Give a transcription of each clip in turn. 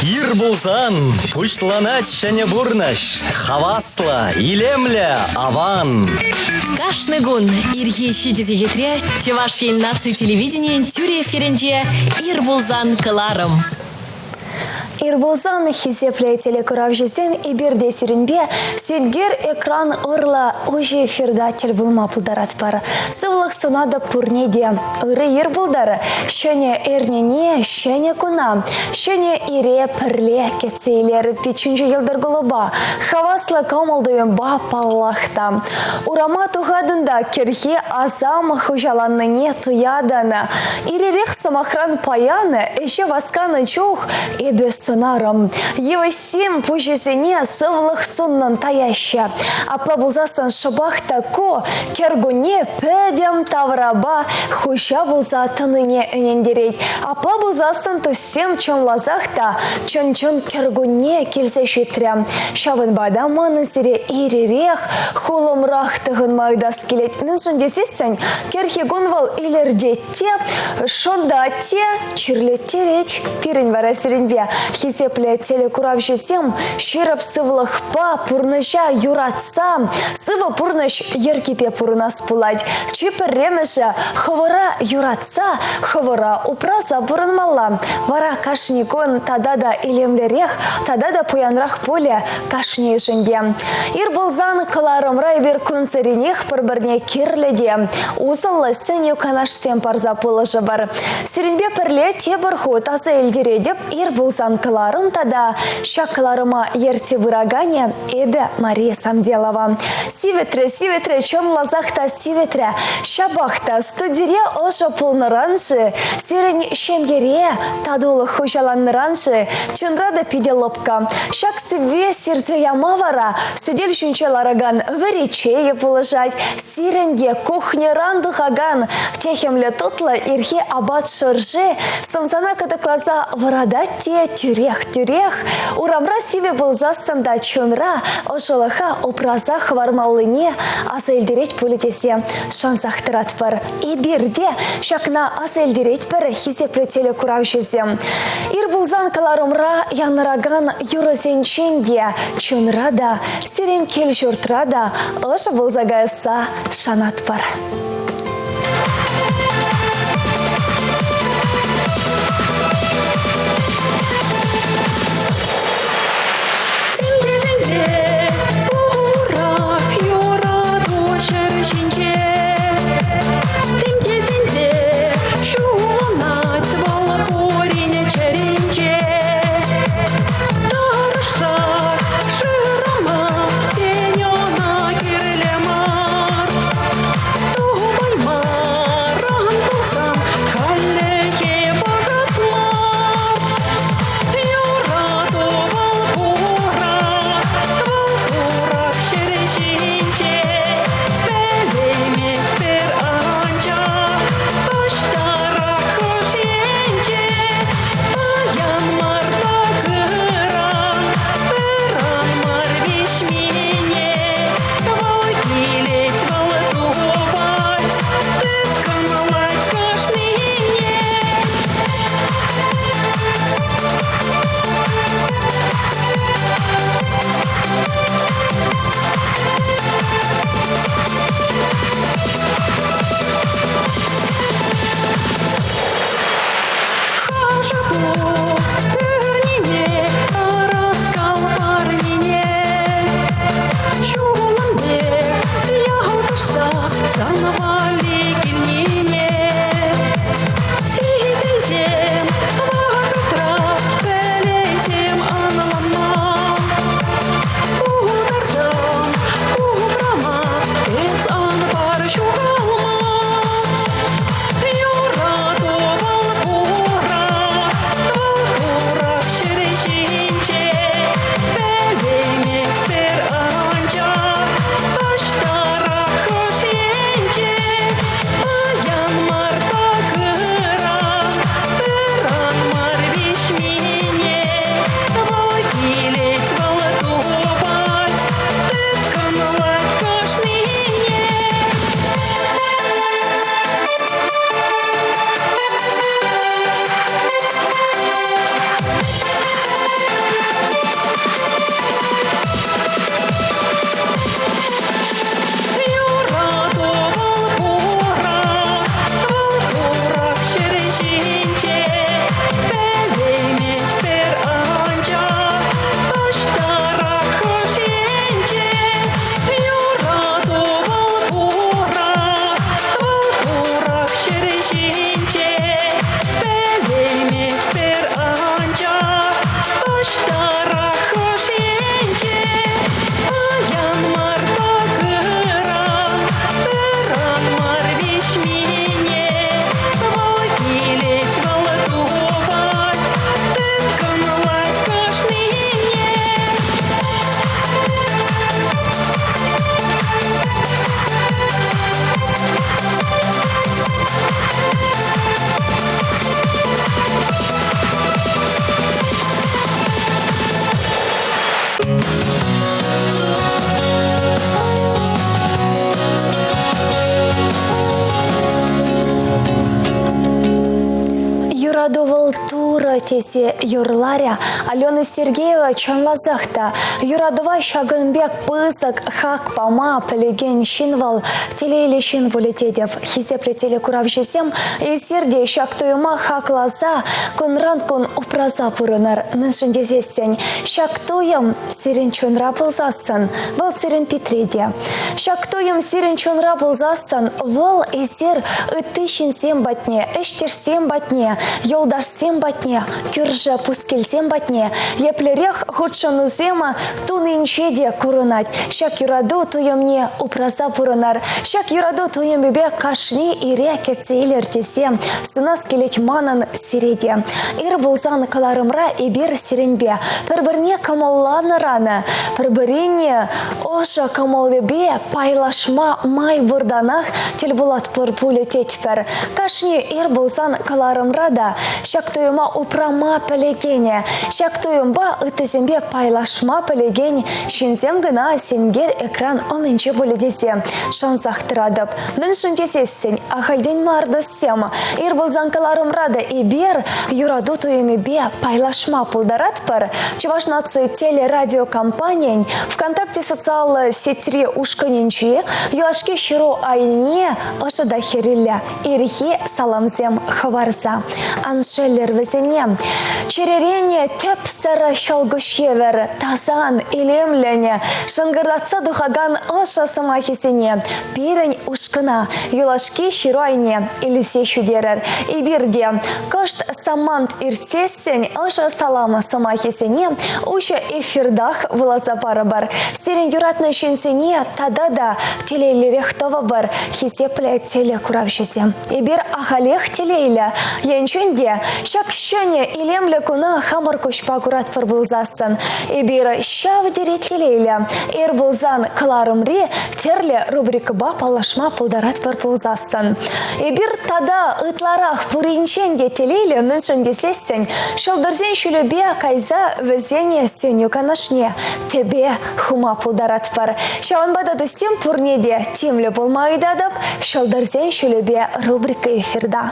Ир пулсан пуҫланать ҫӗнӗ пурнӑҫ. Хаваслӑ, илемлӗ, аван. Кашни кун ирхи 7 сехетре Чӑваш Ен наци телевиденийӗн тӳрӗ эфирӗнче «Ир пулсан» кӑларӑм. Ир пулсан, хисеплӗ телекуравҫӑсем, эпир те сирӗнпе сенкер экран урлӑ уҫӑ эфирта тӗл пулма пултаратпӑр. Сывлӑх сунатӑп пурне те. Ырӑ ир пултӑр. Ҫӗнӗ эрнене, ҫӗнӗ куна, ҫӗнӗ ире пӗрле кӗтсе илер пиччӗнчи йӑлтӑр кулӑпа, хаваслӑ кӑмӑл-туйӑмпа паллах та. Урама тухатӑн та кӗрхи асам хуҫаланнине туятӑн. Иререх сӑмахран паян ӗҫе васканӑ чух эпӗ сӑнарӑм. Йывӑҫсем пуҫӗсене сывлӑх суннӑн таяҫҫӗ. Апла пулсассӑн шӑпах та ку кӗркунне пӗтӗм таврапа хуҫа пулса тӑнине ӗнентерет. Апла пулсассӑн туссем чӑнласах та чӑн-чӑн кӗркунне килсе ҫитрӗ. Ҫавӑнпа та манӑн сире ир-ирех хулӑмрах тӑхӑнма ыйтас килет. Мӗншӗн тесессӗн кӗрхи кун вӑл илӗртет те, шӑнтать те, чирлеттерет. Пирӗн вара сирӗнпе хисеплӗ телекуравҫӑсем ҫирӗп сывлӑхпа пурнӑҫа юратса сывӑ пурнӑҫ йӗркипе пурӑнас пулать. Чи пӗрремӗшӗ хӑвӑра юратса, хӑвӑра упраса пурӑнмалла. Вара кашни кун тата та илемлӗрех, тата та пуянрах пулӗ кашнийӗшӗн те. Ир пулсан кӑларӑмра эпир кунсеренех пӗр-пӗрне кирлӗ те усӑллӑ сӗнӳ канашсем парса пулӑшӑпӑр. Сирӗнпе пӗрле тепӗр хут аса илтеретӗп, ир пулсан кӑларӑм тата ҫак кӑларӑма ертсе пыраканӗ эпӗ Мария Самделова. Сивӗтрӗ, сивӗтрӗ, чӑнласах та сивӗтрӗ. Ҫапах та студире ӑшӑ пулнӑран-ши, сирӗн ҫемьере татулӑх хуҫаланнӑран-ши, чӑнра та питӗ лӑпкӑ. Ҫак сивве сирсе яма вара сӗтел ҫинче ларакан вӗри чейӗ пулӑшать. Сирӗн те кухньӑран тухакан техӗмлӗ тутлӑ ирхи апат шӑрши сӑмсана кӑтӑкласа вӑратать те тӳрех-тӳрех урамра сивӗ пулсассӑн та чунра ӑшӑлӑха упраса хӑвармаллине аса илтерет пулӗ тесе шансах тӑратпӑр. Эпир те ҫакна аса илтеретпӗр, хисеплӗ телекуравҫӑсем. Ир пулсан кӑларӑмра янӑракан юрӑсенчен те чунра та, сирӗн кил-ҫуртра та ӑшӑ пулса каясса шанатпӑр. тесе юрларӗ. Алена Сергеева чӑнласах та юратӑва ҫакӑн пек пысӑк хак пама пӗлекен ҫын вӑл. Телейлӗ ҫын пулӗ тетӗп. Хисеплӗ телекуравҫӑсем, эсир те ҫак туйӑма хакласа кунран-кун упраса пурӑнӑр. Мӗншӗн тесессӗн ҫак туйӑм сирӗн чунра пулсассӑн, вӑл сирӗн питре те. Ҫак туйӑм сирӗн чунра пулсассӑн, вӑл эсир ытти ҫынсем патне, ӗҫтешсем патне, юлташсем патне, кӳршӗ пускилсем патне еплерех хутшӑнусем тунинче те курӑнать. Ҫак юрату туйӑмне упраса пурӑнар. Ҫак юрату туйӑмӗпе кашни ире кӗтсе илер тесе сунас килет манӑн сире те. Ир пулсан кӑларӑмра эпир сирӗнпе пӗр-пӗрне кӑмӑлланӑран, пӗр-пӗрин ӑшӑ кӑмӑлӗпе пайлашма май пуртанах тӗл пулатпӑр пулӗ тетпӗр. Кашни ир пулсан кӑларӑмра та ҫак туйӑма упрама пӗлекенӗ, ҫак туйӑмпа ыттисемпе пайлашма пӗлекен ҫынсем кӑна сенкер экран умӗнче пулӗ тесе шансах тӑратӑп. Мӗншӗн тесессӗн ахальтен мар туссем. Ир пулсан кӑларӑмра та эпир юрату туйӑмӗпе пайлашма пултаратпӑр. Чӑваш наци телерадиокомпанийӗн ВКонтакте социаллӑ сетьри ушкӑнӗнчи юлашки ҫыру айне ӑшӑ та хӗрӳллӗ ирхи саламсем хӑварса ан шеллӗр вӗсене. Чӗререн тӗпсӗр ҫӑлкуҫ евӗр тасан, илемлӗн шӑнкӑртатса тухакан ӑшӑ сӑмахӗсене пирӗн ушкӑна юлашки ҫыру айне илсе ҫитерӗр. Эпир те кӑшт самант иртсессӗн ӑшӑ салам сӑмахӗсене уҫӑ эфиртах вуласа парӑпӑр. Сирӗн юратнӑ ҫынсене тата та телейлӗрех тӑвӑпӑр, хисеплӗ телекуравҫӑсем. Эпир ахалех телейлӗ. Енчен те ҫак ҫӗнӗ илемлӗ куна хамӑр куҫпа куратпӑр пулсассӑн, эпир ҫав тери телейлӗ. Ир пулсан кӑларӑмри тӗрлӗ рубрикӑпа паллашма пултаратпӑр пулсассӑн. Эпир тата ытларах пуринчен те телейлӗ мӗншӗн тесессӗн ҫӑлтӑрсен ҫулӗпе кайса вӗсен сӗнӳ канашне тӗпе хума пултаратпӑр. Ҫавӑнпа та туссем пурне те тимлӗ пулма ыйтатӑп. Ҫӑлтӑрсен ҫулӗпе рубрика эфирта.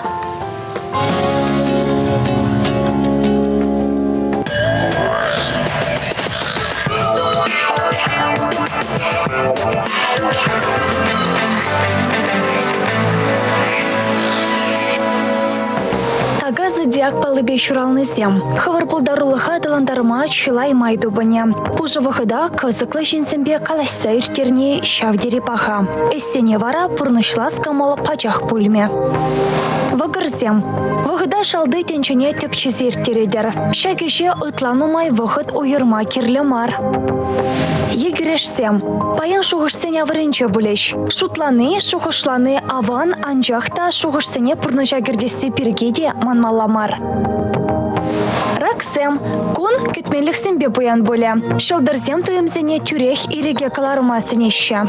Така зодиак паллипе ҫуралнисем хӑвӑр пултарулӑха аталантарма чылай май тупӑнӗ. Пушӑ вӑхӑта кӑсӑклӑ ҫынсемпе калаҫса ирттерни ҫав тери паха. Ӗҫсене вара пурнӑҫлас кӑмӑл пачах пулмӗ. Вӑкӑрсем. Вӑхӑта шалти тӗнчене тӗпчесе ирттеретӗр. Ҫак ӗҫе ытла нумай вӑхӑт уйӑрма кирлӗ мар. Йӗкӗрешсем. Паян шухӑшсен авӑрӗнче пулӗҫ. Шутлани, шухӑшлани аван, анчах та шухӑшсене пурнӑҫа кӗртесси пирки те манмалла мар. Раксем. Кун кӗтменлӗхсемпе пуян пулӗ. Ҫӑлтӑрсем туйӑмсене тӳрех ирӗке кӑларма сӗнеҫҫӗ.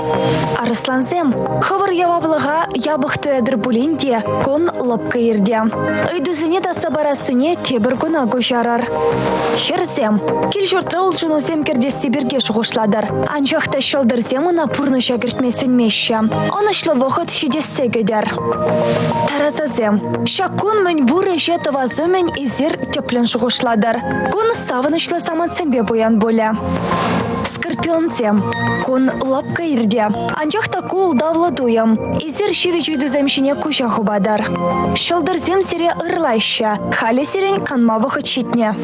Арӑслансем, хӑвӑр яваплӑха япӑх туятӑр пулин те кун лӑпкӑ иртӗ. Ыйтусене татса парассине тепӗр куна куҫарӑр. Хӗрсем, кил-ҫуртра улшӑнусем кӗртесси пирки шухӑшлатӑр. Анчах та ҫӑлтӑрсем ӑна пурнӑҫа кӗртме сӗнмеҫҫӗ. Ӑнӑҫлӑ вӑхӑт ҫитессе кӗтӗр. Тарасасем, ҫак кун мӗнпур ӗҫе тӑвас умӗн эсир тӗплӗн шухӑшлатӑр. Кун савӑнӑҫлӑ самантсемпе пуян пулӗ. Скорпионсем. Кун лӑпкӑ иртӗ. Анчах та ку ултавлӑ туйӑм. Эсир ҫивӗч ыйтусем ҫине куҫа хупатӑр. Ҫӑлтӑрсем сире ырлаҫҫӗ. Халӗ сирӗн канма вӑхӑт ҫитнӗ.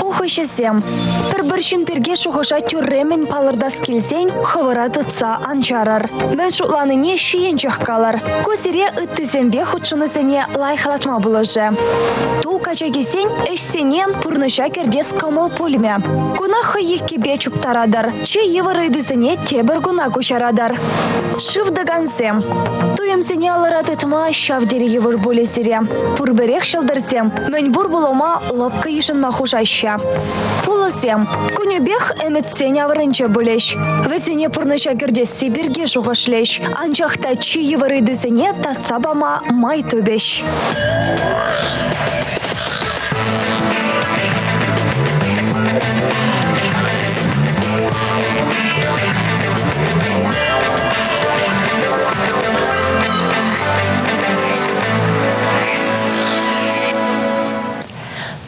Ухӑҫӑсем. Пӗр-пӗр ҫын пирки шухӑша тӳрремӗн палӑртас килсен хӑвӑра тытса ан чарӑр. Мӗн шутланине ҫийӗнчех калӑр. Ку сире ыттисемпе хутшӑнусене лайӑхлатма пулӑшӗ. Ту качакисен ӗҫсене пурнӑҫа кӗртес кӑмӑл пулмӗ. Куна хӑй еккипе чуптаратӑр. Чи йывӑр ыйтусене тепӗр куна куҫаратӑр. Шыв тӑкансем. Туйӑмсене алӑра тытма ҫав тери йывӑр пулӗ сире. Пурпӗрех ҫӑлтӑрсем мӗнпур пулӑма лӑпкӑ йышӑнма хушаҫҫӗ. Пулӑсем кунӗпех ӗмӗтсен авӑрӗнче пулӗҫ. Вӗсене пурнӑҫа кӗртесси пирки шухӑшлӗҫ. Анчах та чи йывӑр ыйтусене татса пама май тупӗҫ.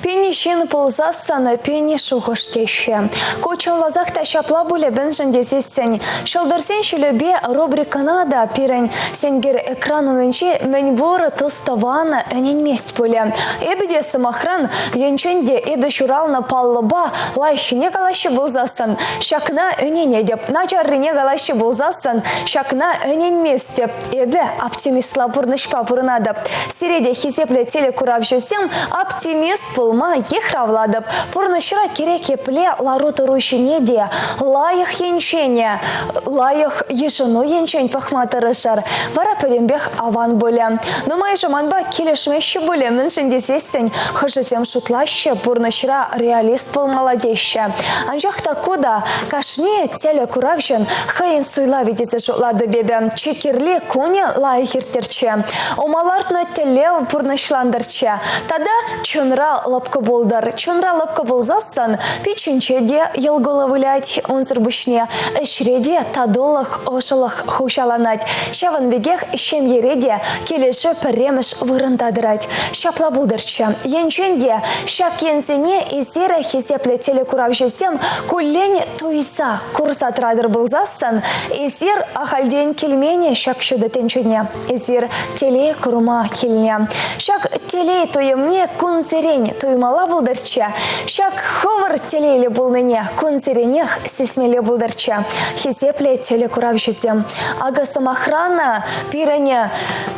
Пин ҫын пулсассӑн пин шухӑш теҫҫӗ. Ку чӑнласах та ҫапла пулӗ мӗншӗн тесессӗн «Ҫӑлтӑрсен ҫулӗпе» рубрикӑна та пирӗн сенкер экран умӗнчи мӗнпур тус-тӑван ӗненмест пулӗ. Эпӗ те, сӑмахран, енчен те эпӗ ҫуралнӑ паллӑпа лайӑххине калаҫҫӗ пулсассӑн, ҫакна ӗненетӗп, начаррине калаҫҫӗ пулсассӑн, ҫакна ӗненместӗп. Эпӗ оптимистла пурнӑҫпа пурӑнатӑп. Сире те хисеплӗ телекуравҫӑсем оптимист пулма йыхравлатӑп. Пурнӑҫра кирек епле лару-тӑру ҫине те лайӑх енчен, лайӑх йышӑну енчен пӑхма тӑрӑшӑр. Вара пӗтӗмпех аван пулӗ. Нумайӑшӗ манпа килӗшмеҫҫӗ пулӗ, мӗншӗн тесессӗн хӑшӗсем шутлаҫҫӗ, пурнӑҫра реалист пулмалла теҫҫӗ. Анчах та ку та кашни телекуравҫӑн хӑйӗн суйлавӗ тесе шутлатӑп эпӗ. Чи кирли кунӗ лайӑх ирттерччӗ. Ума лартнӑ тӗллев пурнӑҫлантӑрччӗ. Тата чунра лӑпкӑ пултӑр. Чунра лӑпкӑ пулсассӑн пиччинче те йӑл-кулӑ вылять. Унсӑр пуҫне ӗҫре те татулӑх, ӑшӑлӑх хуҫаланать. Ҫавӑн пекех ҫемьере те килӗшӳ пӗрремӗш вырӑнта тӑрать. Ҫапла пултӑрччӗ. Енчен те ҫак енсене эсир хисеплӗ телекуравҫӑсем куллен туйса курса тӑратӑр пулсассӑн, эсир ахальтен килмен ҫак ҫутӑ тӗнчене. Эсир телей курма килнӗ. Ҫак телей туйӑмне кунсерен туймалла пултӑрччӗ. Ҫак хӑвӑр телейлӗ пулнине кунсеренех сисмелле пултӑрччӗ. Хисеплӗ телекуравҫӑсем. Акӑ сӑмахран, пирӗн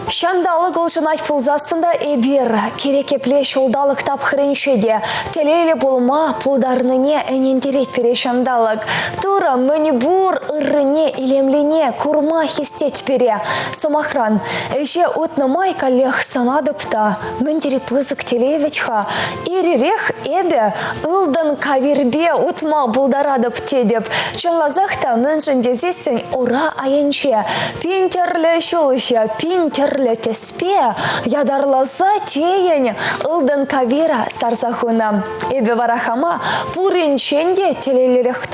ҫанталӑк улшӑнать пулсассӑн та эпир кирек епле ҫулталӑк тапхӑрӗнче те телейлӗ пулма пултарнине ӗнентерет пире ҫанталӑк. Турӑ мӗнпур ыррине, илемлине курма хистет пире. Сӑмахран, ӗҫе утнӑ май каллех сӑнатӑп та, мӗн тери пысӑк телей вӗт-ха. Ир-ирех эпӗ ылтӑн кавирпе утма пултаратӑп тетӗп. Чӑнласах та, мӗншӗн тесессӗн ура айӗнче пин тӗрлӗ ҫулҫӑ, пин тӗрлӗ тӗспе ятарласа тейӗн ылтӑн кавира сарса хунӑ. Эпӗ вара хама пуринчен те телейлӗрех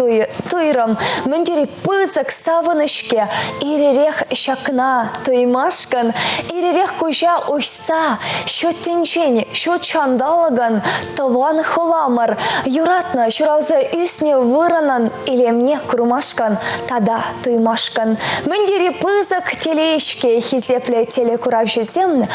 туйрӑм. Мӗн тери пысӑк савӑнӑҫ-ҫке ир-ирех ҫакна туймашкӑн, ир-ирех куҫа уҫса ҫут тӗнчен, ҫут ҫанталӑкӑн тӑван хуламӑр, юратнӑ ҫуралса ӳснӗ вырӑнӑн илемне курмашкӑн тата туймашкӑн. Мӗн тери пысӑк телей-ҫке хисеплӗ телекуравҫӑсем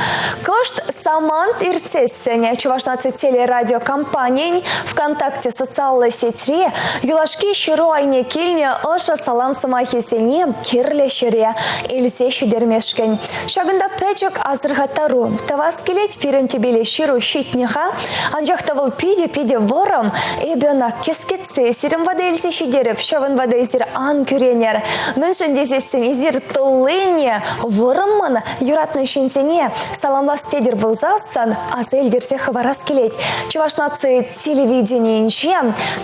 кӑшт самант иртсессӗн Чӑваш наци телерадиокомпанийӗн ВКонтакте социаллӑ сетьре юлашки ҫыру айне килнӗ ӑшӑ салам сӑмахӗсене кирлӗ ҫӗре илсе ҫитермешкӗн. Ҫакӑнта пӗчӗк асӑрхаттару тӑвас килет пирӗн тӗпеле ҫыру ҫитнӗ-ха, анчах та вӑл питӗ-питӗ вӑрӑм. Эпӗ ӑна кӗскетсе сирӗн пата илсе ҫитерӗп, ҫавӑнпа та эсир ан кӳренӗр. Мӗншӗн тесессӗн эсир туллине вӑрӑммӑн юратнӑ ҫынсене саламлас тетӗр пулсассӑн аса илтерсе хӑварас килет. Чӑваш наци телевиденийӗнче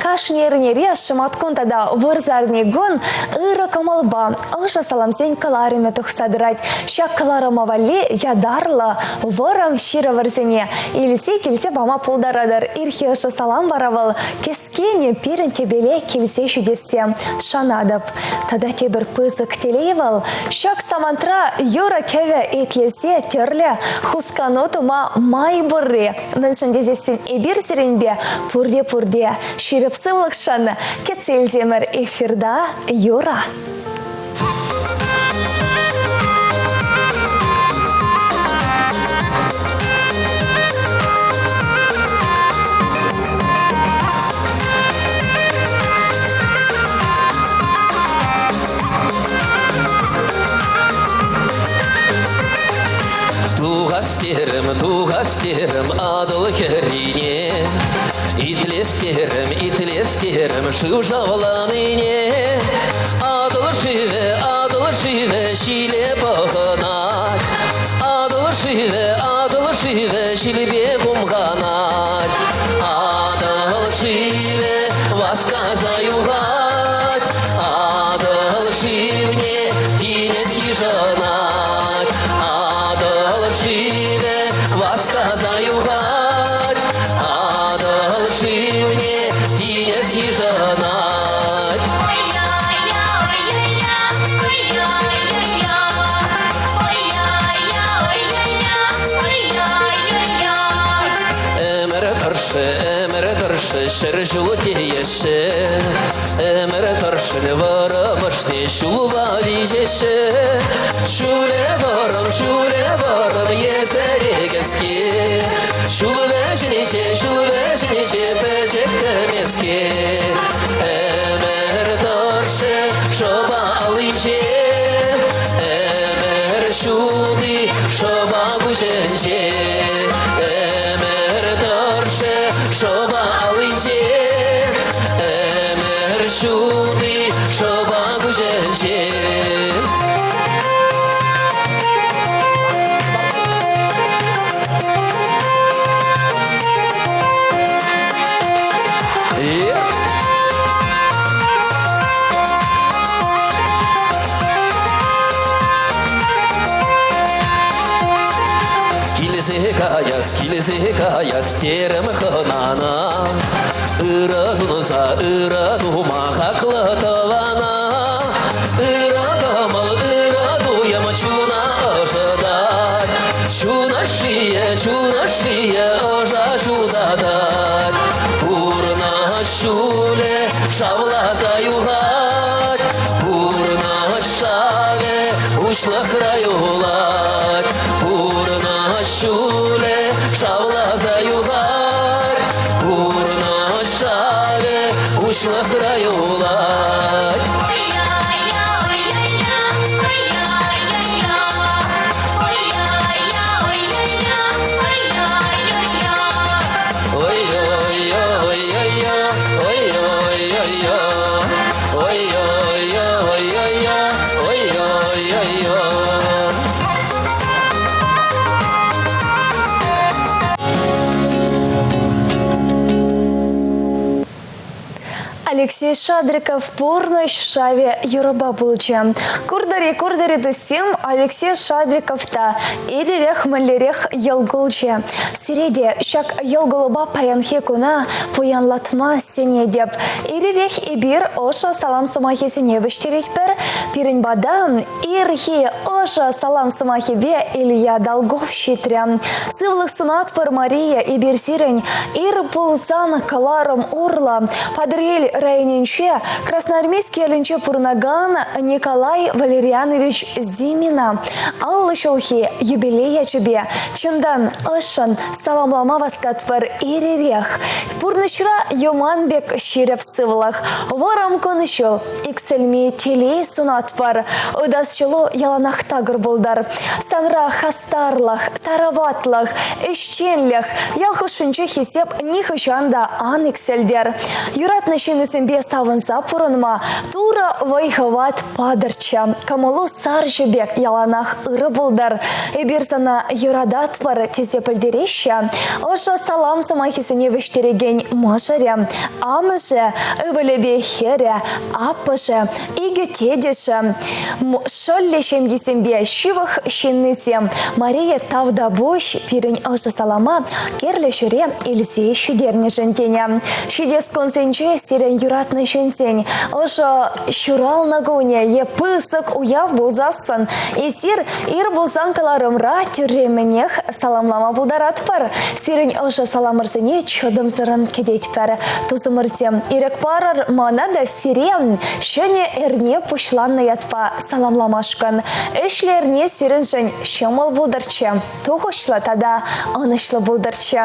кашни эрнере шӑматкун тата вырсарникун ырӑ кӑмӑлпа ӑшӑ саламсен кӑларӑмӗ тухса тӑрать. Ҫак кӑларӑма валли ятарлӑ вӑрӑм ҫырӑвӑрсене илсе килсе пама пултаратӑр. Ирхи ӑшӑ салам вара вӑл кӗскен пирӗн тӗпеле килсе ҫитессе шанатӑп. Тата тепӗр пысӑк телей вӑл ҫак самантра юрӑ-кӗвӗ итлесе тӗрлӗ хускану тума май пурри. Мӗншӗн тесессӗн эпир сирӗнпе пурте-пурте ҫирӗп сывлӑхшӑн кӗтсе илсемӗр эфирта юрӑ. Тухас терӗм, тухас терӗм Атӑл хӗррине. Итлес терӗм, итлес терӗм шыв шавланине. Атӑл шывӗ, Атӑл шывӗ ҫиле пӑхӑнать. Атӑл шывӗ, Атӑл шывӗ ҫилпе хумханать. Атӑл шывӗ васкаса юхать. Атӑл шывне тинӗс йышӑнать. Атӑл шывӗ васкаса юхать. Атӑл шывне тинӗс йышӑнать. Ӗмӗр тӑршшӗ, ӗмӗр тӑршшӗ. Ҫӗр ҫул тееҫҫӗ. Ӗмӗр тӑршшӗн вӑрӑмӑшне ҫулпа виҫеҫҫӗ. Ҫулӗ вӑрӑм, ҫулӗ вӑрӑм, есӗре кӗске. Ҫул вӗҫӗнче, ҫул вӗҫӗнче пӗчӗк тӗмеске. Ӗмӗр тӑршшӗ шӑпа аллинче. Ӗмӗр ҫути шӑпа куҫӗнче. Ӗмӗр тӑршшӗ шӑпа аллинче. Ӗмӗр ҫути шӑпа куҫӗнче. Килсе каяс, килсе каяс терӗм хӑнана. Ырӑ сунса ырӑ тума хаклӑ тӑвана. Ырӑ кӑмӑл, ырӑ туйӑм чуна ӑшӑтать. Чун ӑшшийӗ, чун ӑшшийӗ ӑша ҫутатать. Пурнӑҫ ҫулӗ шавласа юхать. Пурнӑҫ шавӗ уҫлӑхра юлать. Пурнӑҫ ҫулӗ шавласа юхать. Пурнӑҫ шавӗ уҫлӑхра юлать. Алексей Шадриков пурнӑҫ шавӗ юрӑпа пулчӗ. Куртӑр-и, куртӑр-и туссем, Алексей Шадриков та ир-ирех мӗнлерех йӑл кулчӗ. Сире те ҫак йӑл кулӑпа паянхи куна пуянлатма сӗнетӗп. Ир-ирех эпир ӑшӑ салам сӑмахӗсене вӗҫтеретпӗр. Пирӗн пата ирхи ӑшӑ салам сӑмахӗпе Илья Долгов ҫитрӗ. Сывлӑх сунатпӑр, Мария, эпир сирӗн ир пулсан кӑларӑм урлӑ Патӑрьел районӗнче Красноармейски ялӗнче пурӑнакан Николай Валерианович Зимина 50 ҫулхи юбилей ячӗпе чунтан ӑшшӑн саламлама васкатпӑр ир-ирех. Пурнӑҫра юман пек ҫирӗп сывлӑх, вӑрӑм кун-ҫул, иксӗлми телей сунатпӑр. Ытас ҫулу яланах такӑр пултӑр. Санра хастарлӑх, тараватлӑх, ӗҫченлӗх, ял хушшинче хисеп нихӑҫан та ан иксӗлтӗр. Юратнӑ ҫыннисемпе савӑнса пурӑнма Турӑ вӑй-хӑват патӑрччӗ. Кӑмӑлу сарҫӑ пек яланах ырӑ пултӑр. Эпир сана юрататпӑр, тесе пӗлтереҫҫӗ. Ӑшӑ салам сӑмахӗсене вӗҫтерекен мӑшӑрӗ, амӑшӗ, ывӑлӗпе хӗрӗ, аппӑшӗ, икӗ тетӗшӗ, шӑллӗ ҫемйисемпе ҫывӑх ҫыннисем. Мария Тавтапуҫ пирӗн ӑшӑ салама кирлӗ ҫӗре илсе ҫитернӗшӗн тенӗ. Ҫитес кунсенче сирӗн юратнӑ ҫынсен ӑшӑ ҫуралнӑ кунӗ е пысӑк уяв пулсассӑн эсир ир пулсан кӑларӑмра тӳрремӗнех саламлама пултаратпӑр. Сирӗн ӑшӑ саламӑрсене чӑтӑмсӑррӑн кӗтетпӗр. Тусӑмӑрсем, ирӗк парӑр мана та сире ҫӗнӗ эрне пуҫланнӑ ятпа саламламашкӑн. Ӗҫлӗ эрне сирӗншӗн ҫӑмӑл пултӑрччӗ. Тухӑҫлӑ тата ӑнӑҫлӑ пултӑрччӗ.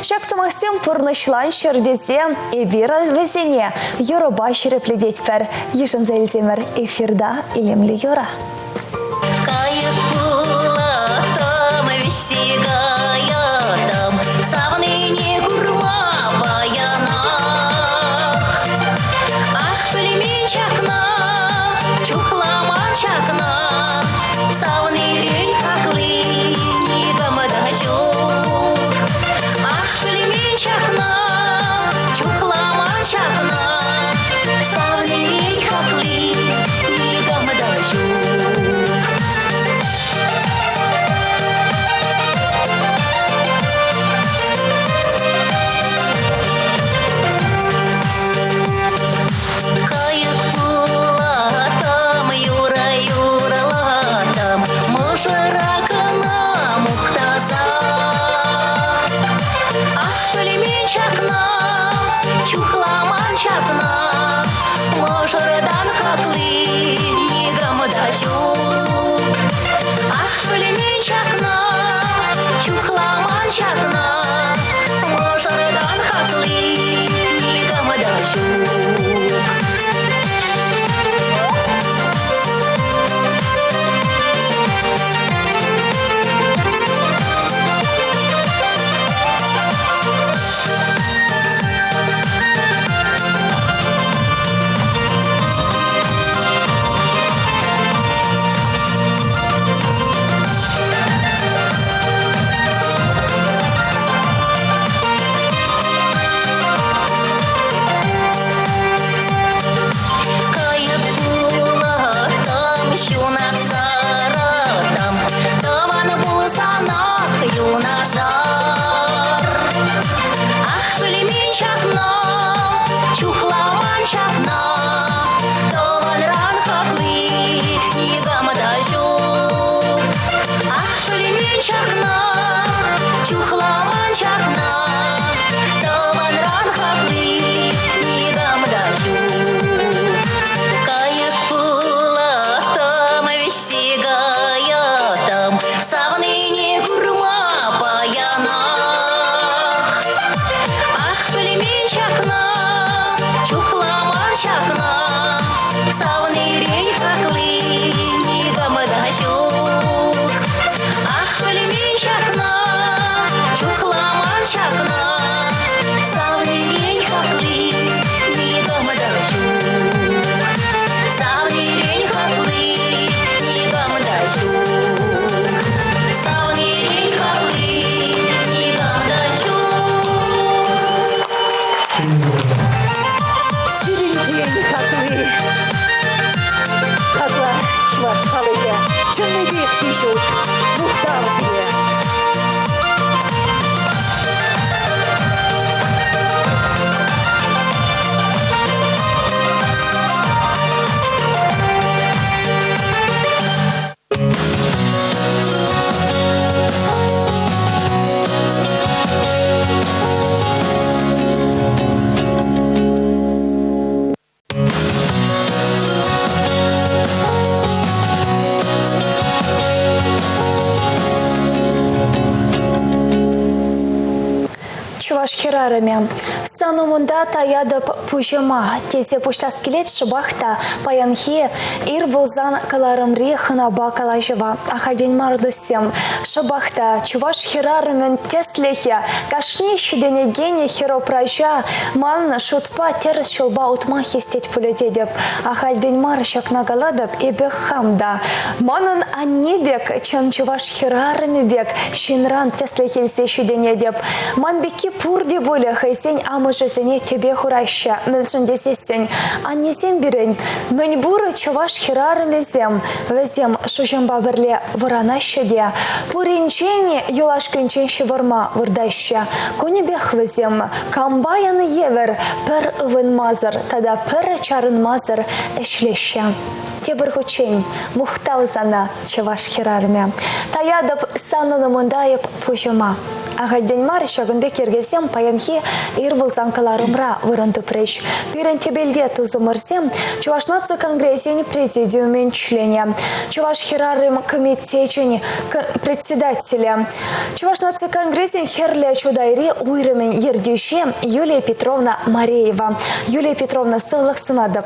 Ҫак сӑмахсем пурнӑҫланччӑр тесе эпир вӗсене юрӑпа ҫирӗплететпӗр. Йышӑнса илсемӗр эфирта илемлӗ юрӑ. Кайӑк пулаттӑм, вӗҫсе каяттӑм, савнине курма паянах. Ах, пӗлмен ҫакна, чухламан ҫакна, Савнирен хакли никама та ҫук. Ах, пӗлмен ҫакна, чухламан ҫакна, Савнирен хакли никама та ҫук. хӗрарӑмӗ. Сан умӑнта таятӑп пуҫӑма, тесе пуҫлас килет шӑпах та паянхи ир пулсан кӑларӑмри хӑнапа калаҫӑва. Ахальтен мар туссем, шӑпах та чӑваш хӗрарӑмӗн тӗслӗхӗ кашни ҫитӗнекен хӗр-упраҫа ман шутпа тӗрӗс ҫулпа утма хистет пулӗ тетӗп. Ахальтен мар ҫакна калатӑп эпӗ хам та. Манӑн анне пек, чӑн чӑваш хӗрарӑмӗ пек ҫынран тӗслӗх илсе ҫитӗнетӗп. Ман пекки пурте пулӗ хӑйсен амӑшӗсене тӗпе хураҫҫӗ. Мӗншӗн тесессӗн аннесем пирӗн мӗнпур чӑваш хӗрарӑмӗсем вӗсем шуҫӑмпа пӗрле вӑранаҫҫӗ те пуринчен юлашкинчен ҫывӑрма выртаҫҫӗ. Кунӗпех вӗсем кампайӑн евӗр пӗр ывӑнмасӑр тата пӗр чарӑнмасӑр ӗҫлеҫҫӗ. Тепӗр хутчен мухтав сана, чӑваш хӗрарӑмӗ. Таятӑп санӑн умӑнта эп пуҫӑма. Ахальтен мар ҫакӑн пек йӗркесем паянхи ир пулсан кӑларӑмра вырӑн тупрӗҫ. Пирӗн тӗпелте тусӑмӑрсем Чӑваш наци конгресӗн президиумӗн членӗ, Чӑваш хӗрарӑм комитечӗн председателӗ, Чӑваш наци конгресӗн Хӗрлӗ Чутайри уйрӑмӗн ертӳҫи Юлия Петровна Мареева. Юлия Петровна, сывлӑх сунатӑп.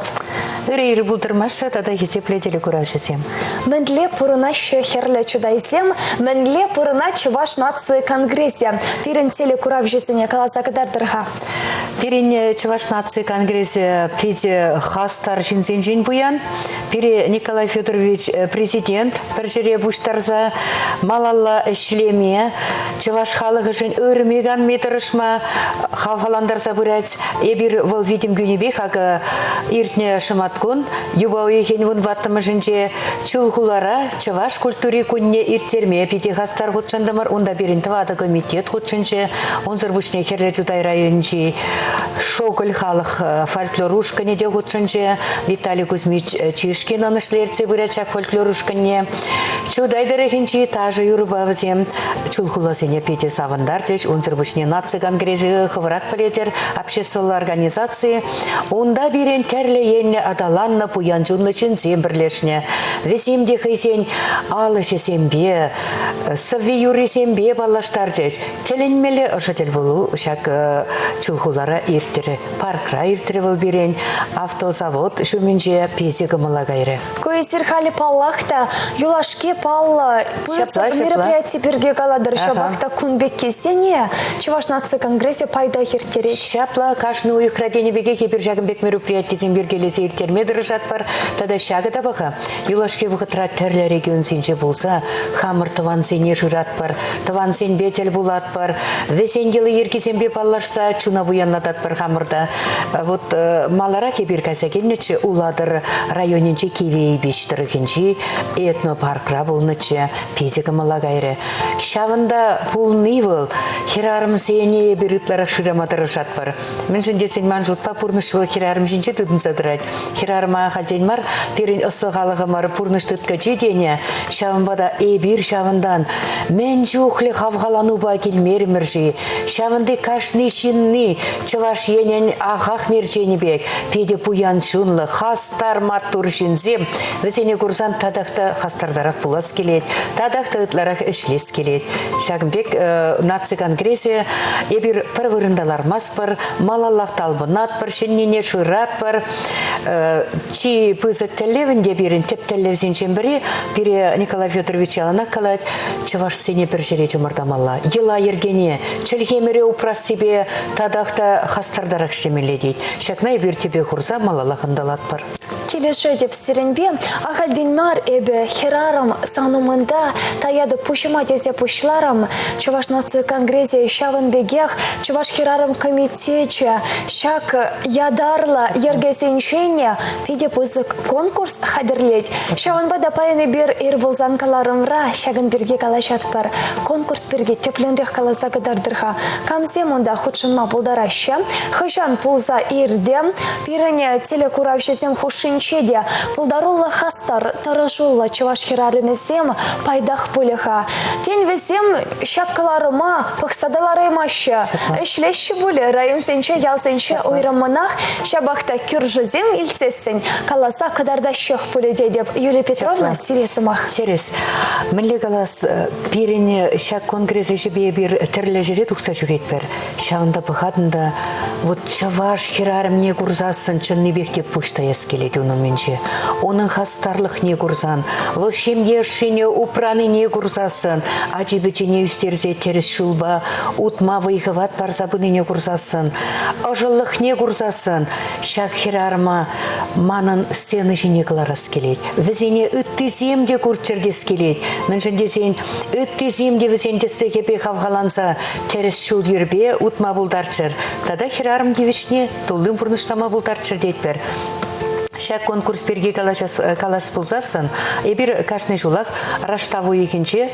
Ырӑ ир пултӑр Маша тата хисеплӗ телекуравҫӑсем. Мӗнле пурӑнаҫҫӗ Хӗрлӗ Чутайсем, мӗнле пурӑнать Чӑваш наци конгресӗ? Пирӗн телекуравҫӑсене каласа кӑтартӑр-ха. Пирӗн э, Чӑваш наци конгресӗ питӗ хастар ҫынсенчен пуян. Пире Николай Федорович э, президент пӗр ҫӗре пуҫтарса малалла ӗҫлеме, чӑваш халӑхӗшӗн ырми-канми тӑрӑшма хавхалантарса пырать. Эпир вӑл витӗм кӳнипех акӑ иртнӗ шӑматкун юпа уйӑхӗн вунтӑваттӑмӗшӗнче Чулхулара чӑваш культури кунне ирттерме питӗ хастар хутшӑнтӑмӑр. Унта пирӗн тӑватӑ комитет хутшӑнчӗ. Унсӑр пуҫне Хӗрлӗ Чутай районӗнчи Шокӑль халӑх э, фольклор ушкӑнӗ те хутшӑнчӗ. Виталий Кузьмич э, Чишкин ӑнӑҫлӑ ертсе пырать ҫак фольклор ушкӑнне. Чутай тӑрӑхӗнчи ташӑ-юрӑпа вӗсем чулхуласене питӗ савӑнтарчӗҫ. Унсӑр пуҫне наци конгресӗ хӑвӑрах пӗлетӗр, обществӑлла организаци. Унта пирӗн тӗрлӗ енлӗ аталаннӑ пуян чунлӑ ҫынсем пӗрлешнӗ. Вӗсем те хӑйсен ал ӗҫӗсемпе, сӑвви-юррисемпе паллаштарчӗҫ. Тӗлӗнмелле ӑшӑ тӗлпулу ҫак Чулхулара иртрӗ. Паркра иртрӗ вӑл пирӗн. Автозавод ҫумӗнче питӗ кӑмӑла кайрӗ. Ку эсир халӗ паллах та юлашки паллӑ пысӑк мероприяти пирки калатӑр. Ҫапах та кун пеккисене Чӑваш наци конгресӗ пайтах ирттерет. Ҫапла кашни уйӑхра тенӗ пекех эпир ҫакӑн пек мероприятисем йӗркелесе ирттерме тӑрӑшатпӑр. Тата ҫакӑ та паха. Юлашки вӑхӑтра тӗрлӗ регионсенче пулса хамӑр тӑвансене шыратпӑр, тӑвансемпе тӗл пулатпӑр, вӗсен йӑли-йӗркисемпе паллашса чуна пуянлататпӑр хамӑрта. Вот э, маларах эпир кайса килнӗччӗ Улатӑр районӗнчи Кивӗ Эйпеҫ тӑрӑхӗнчи этнопаркра пулнӑччӗ. Питӗ кӑмӑла кайрӗ. Ҫавӑнта пулни вӑл хӗрарӑмсене эпир ытларах шырама тӑрӑшатпӑр. Мӗншӗн тесен ман шутпа пурнӑҫ вӑл хӗрарӑм ҫинче тытӑнса тӑрать. Хӗрарӑма ахальтен мар пирӗн ӑслӑ халӑхӑмӑр пурнӑҫ тыткӑчи тенӗ. Ҫавӑнпа та эпир ҫавӑнтан мӗн чухлӗ хавхаланупа килмерӗмӗр-ши? Ҫавӑнти кашни ҫынни Чӑваш Енӗн ахах мерченӗ пек питӗ пуян чунлӑ, хастар маттур ҫынсем. Вӗсене курсан татах та хастартарах пулас килет, татах та ытларах ӗҫлес килет. Ҫакӑн пек наци конгресӗ эпир пӗр вырӑнта лармастпӑр, малаллах талпӑнатпӑр, ҫӗннине шыратпӑр. Чи пысӑк тӗллев ӗнтӗ пирӗн тӗп тӗллевсенчен пӗри, пире Николай Федорович яланах калать, чӑвашсене пӗр ҫӗре чӑмӑртамалла, йӑла-йӗркене, чӗлхемӗре упрассипе татах та хастартарах ӗҫлемелле тет. Ҫакна эпир тӗпе хурса малаллах ӑнтӑлатпӑр. Килӗшетӗп сирӗнпе. Ахальтен мар эпӗ, хӗрарӑм, сан умӑнта таятӑп пуҫӑма тесе пуҫларӑм. Чӑваш наци конгресӗ ҫавӑн пекех Чӑваш хӗрарӑм комитечӗ ҫак ятарлӑ йӗркесенчен питӗ пысӑк конкурс хатӗрлет. Ҫавӑнпа та паян эпир ир пулсан кӑларӑмра ҫакӑн пирки калаҫатпӑр. Конкурс пирки тӗплӗнрех каласа кӑтартӑр-ха. Камсем унта хутшӑнма пултараҫҫӗ? Хӑҫан пулса иртӗ? Пирӗн телекуравҫӑсем хушшинче. хушшинче те пултаруллӑ хастар, тӑрӑшуллӑ чӑваш хӗрарӑмӗсем пайтах пулӗ-ха. Тен, вӗсем ҫак кӑларӑма пӑхса та лараймаҫҫӗ. Ӗҫлеҫҫӗ пулӗ районсенче, ялсенче уйрӑммӑнах. Ҫапах та кӳршӗсем илтсессӗн каласа кӑтартаҫҫех пулӗ тетӗп. Юлия Петровна, сире сӑмах. Тӗрӗс. Мӗнле калас, пирӗн ҫак конгресс ӗҫӗпе эпир тӗрлӗ ҫӗре тухса ҫӳретпӗр. Ҫавӑнта пӑхатӑн та вот чӑваш хӗрарӑмне курсассӑн чӑннипех те пуҫ таяс килет ун умӗнче. Унӑн хастарлӑхне курсан, вӑл ҫемье ӑшшине упранине курсассӑн, ачи-пӑчине ӳстерсе тӗрӗс ҫулпа утма вӑй-хӑват парса пынине курсассӑн, ӑшӑлӑхне курсассӑн ҫак хӗрарӑма манӑн сцена ҫине кӑларас килет. Вӗсене ыттисем те курччӑр тес килет. Мӗншӗн тесен ыттисем те вӗсен тӗслӗхӗпе хавхаланса тӗрӗс ҫул-йӗрпе утма пултарччӑр тата хӗрарӑм тивӗҫне туллин пурнӑҫлама пултарччӑр тетпӗр. Ҫак конкурс пирки калас пулсассӑн эпир кашни ҫулах раштав уйӑхӗнче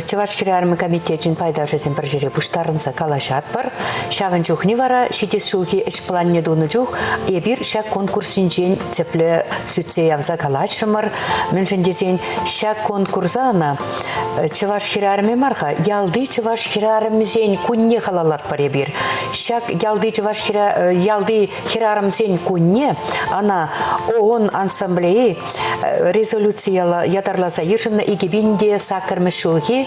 Чӑваш хӗрарӑмӗ комитечӗн пайташӗсем пӗр ҫӗре пуҫтарӑнса калаҫатпӑр. Ҫавӑн чухне вара ҫитес ҫулхи ӗҫ планне тунӑ чух эпир ҫак конкурс ҫинчен тӗплӗ сӳтсе явса калаҫрӑмӑр. Мӗншӗн тесен ҫак конкурса ӑна чӑваш хӗрарӑмӗ мар-ха, ялти чӑваш хӗрарӑмӗсен кунне халаллатпӑр эпир. Ҫак ялти чӑваш ялти хӗрарӑмсен кунне ӑна ООН ассамблеи резолюци ятарласа йышӑннӑ 2008 ҫулхи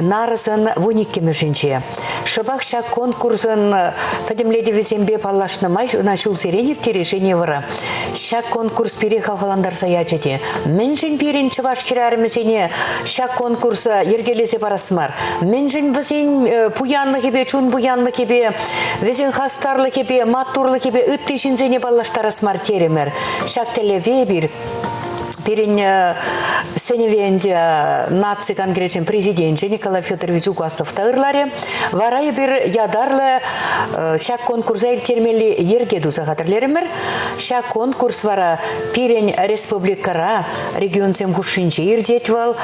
нарӑсӑн вуниккӗмӗшӗнче. Шӑпах ҫак конкурсӑн пӗтӗмлетӗвӗсемпе паллашнӑ май ӑна ҫулсерен ирттерет Женевӑра. Ҫак конкурс пире хавхалантарса ячӗ те. Мӗншӗн пирӗн чӑваш хӗрарӑмӗсене ҫак конкурса йӗркелесе парас мар? Мӗншӗн вӗсен пуянлӑхӗпе, чун пуянлӑхӗпе, вӗсен хастарлӑхӗпе, маттурлӑхӗпе ытти ҫынсене паллаштарас мар терӗмӗр? Ҫак тӗллевпе эпир пирӗн сӗнӗве ӗнтӗ наци конгресӗн президенчӗ Николай Федорович Угаслов та ырларӗ. Вара эпир ятарлӑ ҫак конкурса ирттермелли йӗрке туса хатӗрлерӗмӗр. Ҫак конкурс вара пирӗн республикӑра регионсем хушшинче иртет вӑл.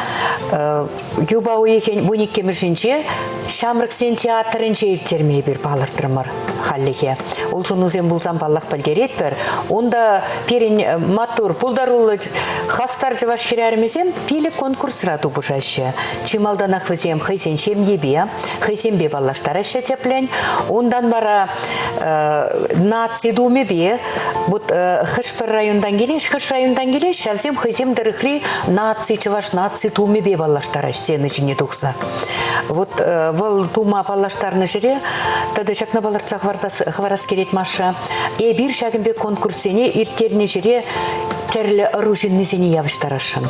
Юпа уйӑхӗн вуниккӗмӗшӗнче ҫамрӑксен театрӗнче ирттерме эпир палӑртрӑмӑр хальлӗхе. Улшӑнусем пулсан, паллах, пӗлтеретпӗр. Унта пирӗн маттур, пултаруллӑ хастар чӑваш хӗрарӑмӗсем пилӗк конкурсра тупӑшаҫҫӗ. Чи малтанах вӗсем хӑйсен ҫемйипе, хӑйсемпе паллаштараҫҫӗ тӗплӗн. Унтан вара наци тумӗпе вот хӑш-пӗр районтан килеҫ, хӑш районтан килеҫ, ҫавсем хӑйсем тӑрӑхри наци, чӑваш наци тумӗпе паллаштараҫ сцена ҫине тухса. Вот вӑл тума паллаштарнӑ ҫӗре тата ҫакна палӑртса хӑварас килет Маша. Эпир ҫакӑн пек конкурссене ирттернӗ ҫӗре тӗрлӗ ӑру ҫыннисене явӑҫтарасшӑн.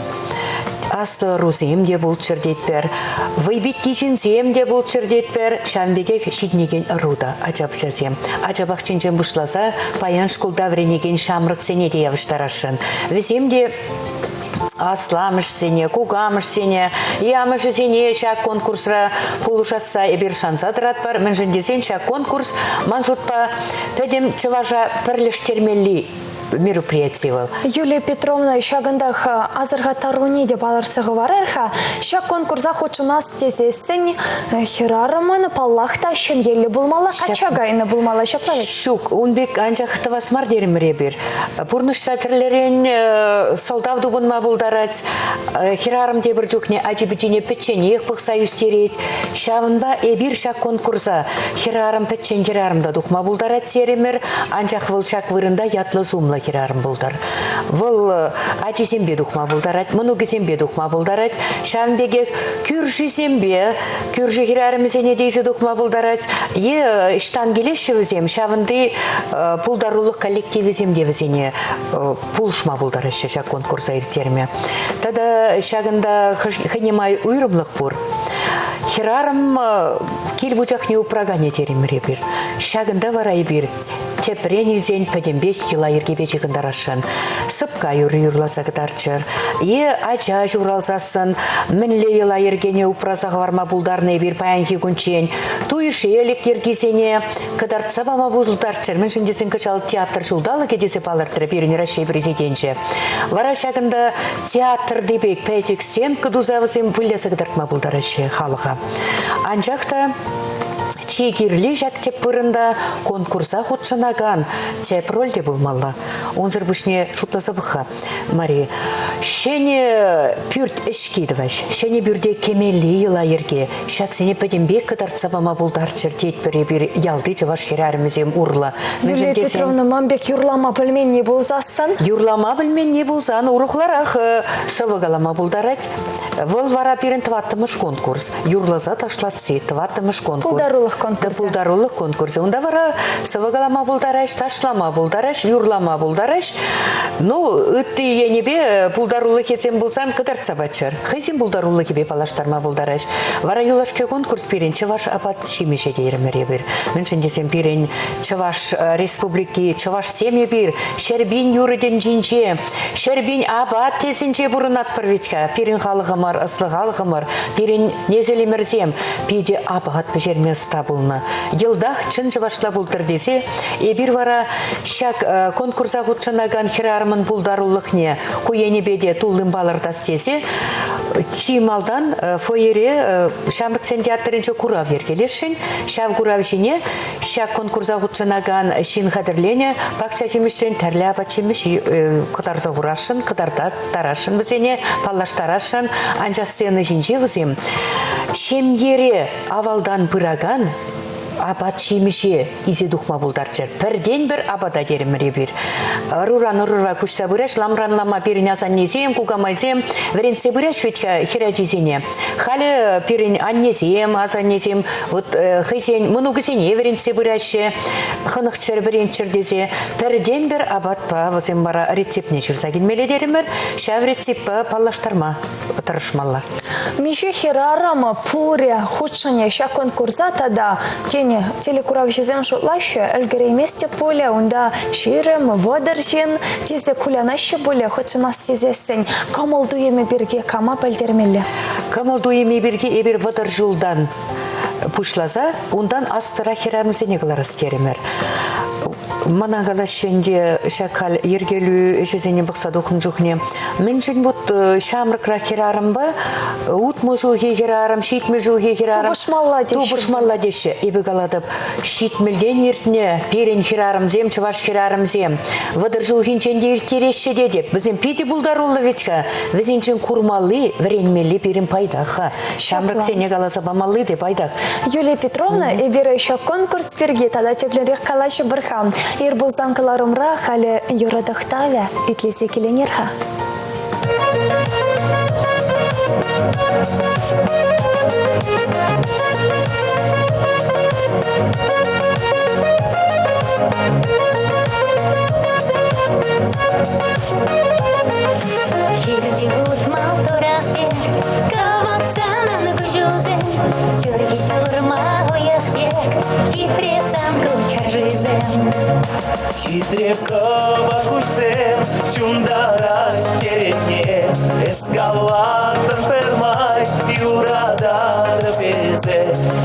Аслӑ ӑрусем те пулччӑр тетпӗр, вӑйпитти ҫынсем те пулччӑр тетпӗр, ҫавӑн пекех ҫитӗнекен ӑру та ача-пӑчасем. Ача пахчинчен пуҫласа паян шкулта вӗренекен ҫамрӑксене те явӑҫтарасшӑн. Вӗсем те асламӑшсене, кукамӑшсене, амӑшӗсене ҫак конкурсра пулӑшасса эпир шанса тӑратпӑр. Мӗншӗн тесен ҫак конкурс, ман шутпа, пӗтӗм чӑваша пӗрлештермелли мероприяти вӑл. Юлия Петровна, ҫакӑнтах асӑрхаттаруне те палӑртса хӑварар-ха. Ҫак конкурса хутшӑнас тесессӗн хӗрарӑмӑн, паллах та, ҫемьеллӗ пулмалла, качча кайнӑ пулмалла ҫапла вӗт? Ҫук, ун пек анчах тӑвас мар терӗмӗр эпир. Пурнӑҫра тӗрлӗрен сӑлтав тупӑнма пултарать. Хӗрарӑм тепӗр чухне ачи-пӑчине пӗчченех пӑхса ӳстерет. Ҫавӑнпа эпир ҫак конкурса хӗрарӑм пӗччен хӗрарӑм та тухма пултарать терӗмӗр, анчах вӑл ҫак вырӑнта ятлӑ-сумлӑ хӗрарӑм пултӑр. Вӑл ачисемпе тухма пултарать, мӑнукӗсемпе тухма пултарать, ҫавӑн пекех кӳршисемпе, кӳршӗ хӗрарӑмӗсене те илсе тухма пултарать. Е ӑҫтан килеҫҫӗ вӗсем, ҫавӑнти пултарулӑх коллективӗсем те вӗсене пулӑшма пултараҫҫӗ ҫак конкурса ирттерме. Тата ҫакӑнта хӑйне май уйрӑмлӑх пур. Хӗрарӑм кил вучахне упраканӗ терӗмӗр эпир. Ҫакӑнта вара эпир тӗпрен илсен пӗтӗмпех йӑла-йӗркепе ҫыхӑнтарасшӑн. Сӑпка юрри юрласа кӑтартчӑр. Е ача ҫуралсассӑн мӗнле йӑла-йӗркене упраса хӑварма пултарнӑ эпир паянхи кунччен. Туй-шелӗк йӗркисене кӑтартса пама пултарччӑр. Мӗншӗн тесен кӑҫал театр ҫулталӑкӗ тесе палӑртрӗ пирӗн Раҫҫей Президенчӗ. Вара ҫакӑнта театрти пек пӗчӗк сценка туса вӗсем выляса кӑтартма пултараҫҫӗ халӑха. Анчах та чи. Чи кирли ҫак тӗп вырӑнта конкурса хутшӑнакан тӗп роль те пулмалла. Унсӑр пуҫне шутласа пӑх-ха, Мария, ҫӗнӗ пӳрт ӗҫки тӑваҫ, ҫӗнӗ пӳрте кӗмелли йӑла-йӗрке, ҫаксене пӗтӗмпех кӑтартса пама пултарччӑр тетпӗр эпир ялти чӑваш хӗрарӑмӗсем урлӑ. Юлия Петровна, ман пек юрлама пӗлменни пулсассӑн? Юрлама пӗлменни пулсан урӑхларах сӑвӑ калама пултарать. Вӑл вара пирӗн тӑваттӑмӗш конкурс. Юрласа ташласси тӑваттӑмӗш конкурс. Пултарулӑх конкурсӗ. Пултарулӑх конкурсӗ. Унта вара сӑвӑ калама пултараҫ, ташлама пултараҫ, юрлама пултараҫ. Ну, ытти енӗпе пултарулӑхӗсем пулсан кӑтартса паччӑр. Хӑйсен пултарулӑхӗпе паллаштарма пултараҫ. Вара юлашки конкурс пирӗн чӑваш апат-ҫимӗҫӗ терӗмӗр эпир. Мӗншӗн тесен пирӗн Чӑваш Республики, чӑвашсем эпир 100 000 юрӑ тӗнчинче 100 000 апат тесенче пурӑнатпӑр вӗт-ха. Пирӗн халӑхӑмӑр, ӑслӑ халӑхӑмӑр, пирӗн несӗлӗмӗрсем питӗ апат пӗҫерме ӑста пулнӑ. Йӑлтах чӑн чӑвашла пултӑр тесе эпир вара ҫак конкурса хутшӑнакан хӗрарӑмӑн пултарулӑхне ку енӗпе те туллин палӑртас тесе чи малтан фойере ҫамрӑксен театрӗнче курав йӗркелесшӗн. Ҫав курав ҫине Ҫак конкурса хутшӑнакан ҫын хатӗрленӗ пахча ҫимӗҫрен тӗрлӗ апат-ҫимӗҫ кӑтарса хурасшӑн, кӑтартарасшӑн вӗсене, паллаштарасшӑн. Анчах сцена ҫинче вӗсем ҫемьере авалтан пыракан апат-ҫимӗҫе илсе тухма пултарччӑр. Пӗртен-пӗр апата терӗмӗр эпир. Ӑруран ӑрура куҫса пыраҫ, ламран лама пирӗн асаннесем, кукамайсем вӗрентсе пыраҫ вӗт-ха хӗрачисене. Халӗ пирӗн аннесем, асаннесем вот хӑйсен мӑнукӗсене вӗрентсе пыраҫҫӗ, хӑнӑхчӑр, вӗренччӗр тесе. Пӗртен-пӗр апатпа вӗсем вара рецептне ҫырса килмелле терӗмӗр. Ҫав рецептпа паллаштарма тӑрӑшмалла. Миҫе хӗрарӑм пурӗ хутшӑнӗ ҫак конкурса тата, тен, телекуравҫӑсем шутлаҫҫӗ, ӗлкӗреймест те пулӗ, унта 20, 30 ҫын тесе кулянаҫҫӗ пулӗ хутшӑнас тесессӗн кӑмӑл-туйӑмӗ пирки кама пӗлтермелле? Кӑмӑл-туйӑмӗ пирки эпир 30 ҫултан пуҫласа унтан аслӑрах хӗрарӑмсене кӑларас терӗмӗр. Мана калаҫҫӗ ӗнтӗ ҫак халь йӗркелӳ ӗҫӗсене пӑхса тухнӑ чухне мӗншӗн вот ҫамрӑкрах хӗрарӑмпа 60 ҫулхи хӗрарӑм, 70 ҫулхи хӗрарӑм тупӑшмалла теҫҫӗ. Тупӑшмалла теҫҫӗ. Эпӗ калатӑп, ҫитмӗлтен иртнӗ пирӗн хӗрарӑмсем, чӑваш хӗрарӑмсем, 30 ҫулхинчен те ирттереҫҫӗ тетӗп. Вӗсем питӗ пултаруллӑ вӗт-ха. Вӗсенчен курмалли, вӗренмелли пирӗн пайтах-ха. Ҫамрӑксене каласа памалли те пайтах. Юлия Петровна, эпир ҫак конкурс пирки тата тӗплӗнрех калаҫӑпӑр-ха. Ир пулсан кӑларӑмра халӗ юрӑ тӑхтавӗ итлесе киленер-ха. Хирти утмал турахе, кӑваксанӑн куҫусем, ҫурхи ҫурма уйӑх пек, хитре сан куҫ харшисем. Хитре кӑвак куҫсем ҫунтараҫ черетне, Эскалатор пӗрмай юрататӑп эсӗ.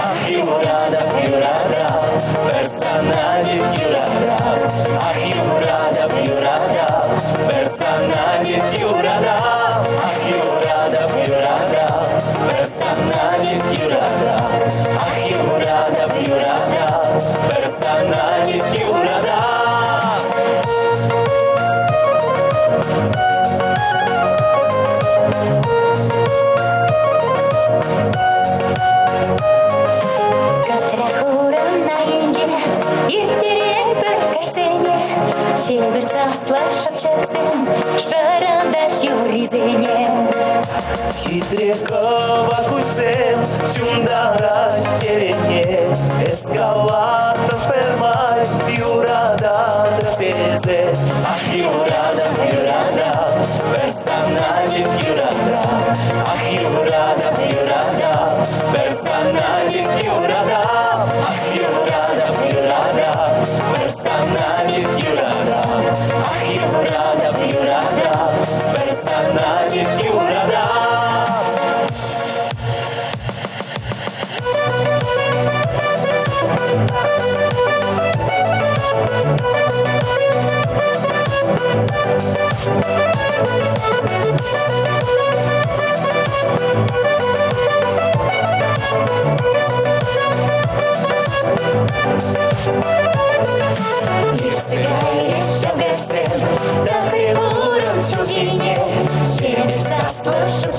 Ах, юратап, юратап, пӗр сана ҫеҫ юратап. Ах, юратап, юратап, пӗр сана ҫеҫ юратап. Ах, юратап, юратап, пӗр сана ҫеҫ юратап. Ах, юратап, юратап, пӗр сана ҫеҫ юратап. Кӑтра хурӑн айӗнче ирттеретпӗр каҫсене, Ҫепӗҫ саслӑ шӑпчӑксем шӑрантаҫ юррисене. Хитре кӑвак куҫсем ҫунтараҫ чӗрене, Эскалатор пӗрмай юрататӑп тесе. Ах, юратап, юратап, пӗр сана ҫеҫ юратап. Ах, юратап, юратап, пӗр сана ҫеҫ юратап. Ах, юратап, юратап, пӗр сана ҫеҫ юратап. Ах, юратап, юратап, пӗр сана ҫеҫ юратап.